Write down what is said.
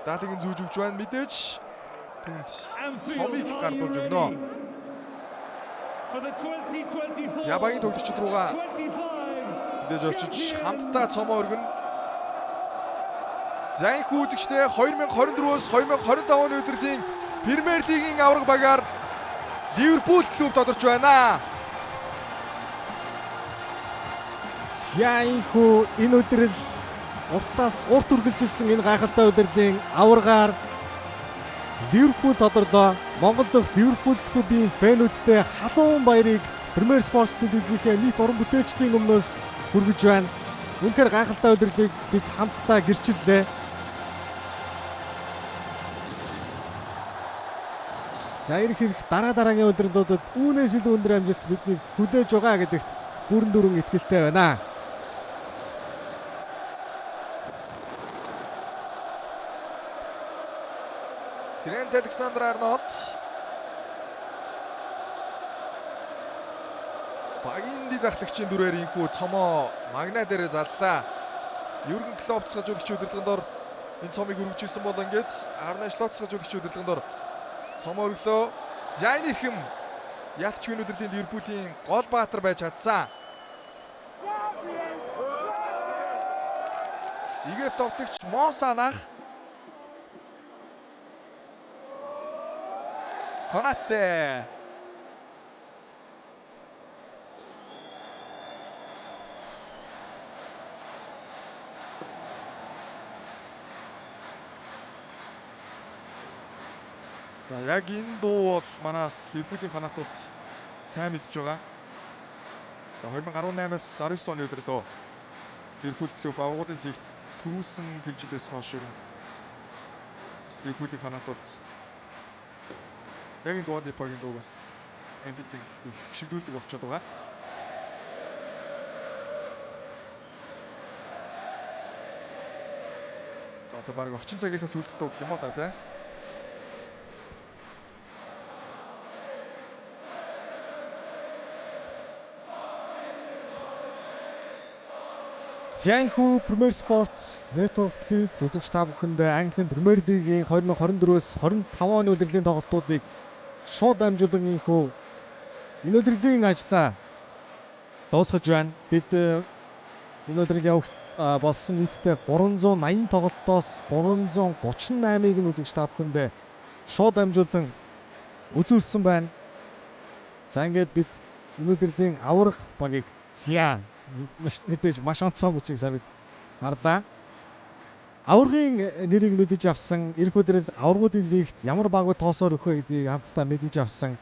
Даалыг зүүж өгч байна. Мэдээж түнд цомыг гардуулж өгнө. За багийн тоглогчид руугаа мэдээж очиж хамтдаа цомоо өргөнө. За энэхүү үзэгчдээ 2024-өөс 2025 оны улирлын Премьер Лигийн аварга багаар Ливерпул клуб тодорч байна. За энэхүү энэ улирал уртаас урт үргэлжилсэн энэ гайхалтай улирлын аваргаар Ливерпул тодорлоо. Монгол дахь Ливерпул клубын фэнүүдтэй халуун баярыг Premier Sports телевизийнхээ нийт уран бүтээлчдийн өмнөөс хүргэж байна. Үнэхээр гайхалтай улирлыг бид хамтдаа гэрчиллээ. За ирэх дараа дараагийн улирлуудад үүнээс илүү өндөр амжилт биднийг хүлээж байгаа гэдэгт бүрэн дүүрэн итгэлтэй байна. Трент Александр Арнольд багийн дэд ахлагчийн дүрээр инхүү цомоо магна дээрээ заллаа. Юрген Клопп цэцгажуулагчийн удирдлагын дор энэ цомыг өргөжүүлсэн бол ингээд Арне Шлот цэцгажуулагчийн удирдлагын дор цомоо өрглөө. За энэ эрхэм ялч улирлын Ливерпулийн гол баатар байж чадсан. Египт тоглогч Мо Салах Конате. За яг энэ дуу бол манаас Ливерпулийн фанатууд сайн мэдж байгаа. За 2018-аас 19 оны улирлөө Ливерпул клуб аваргуудын лигт түрүүсэн тэр жилээс хойш ер нь Ливерпулийн фанатууд яг энэ Дуа Депогийн дууг бас Anfield зэглэлт шигдүүлдэг болчиход байгаа. За одоо баг орчин цагийнхаа сүүлд дуу гэх юм уу да тий. Зянхүү Premier Sports Network телевиз үзэгч та бүхэндээ Английн Premier League-ийн 2024-өөс 25 оны улирлын тоглолтуудыг шууд дамжуулан инхүү энэ улирлын ажлаа дуусгаж байна. Бид энэ улирал явагд болсон нийтдээ 380 тоглолтоос 338-ыг нь үзэгч та бүхэндээ шууд дамжуулан үзүүлсэн байна. За ингээд бид энэ улирлын аварга багийг зя мэдээж маш онцгой мөчийг сайн харлаа. Аваргын нэрийг мэдэж авсан, ирэх өдрөөс аваргуудын лигт ямар багууд тоосоор өгөх вэ гэдгийг хамтдаа мэдэж авсан.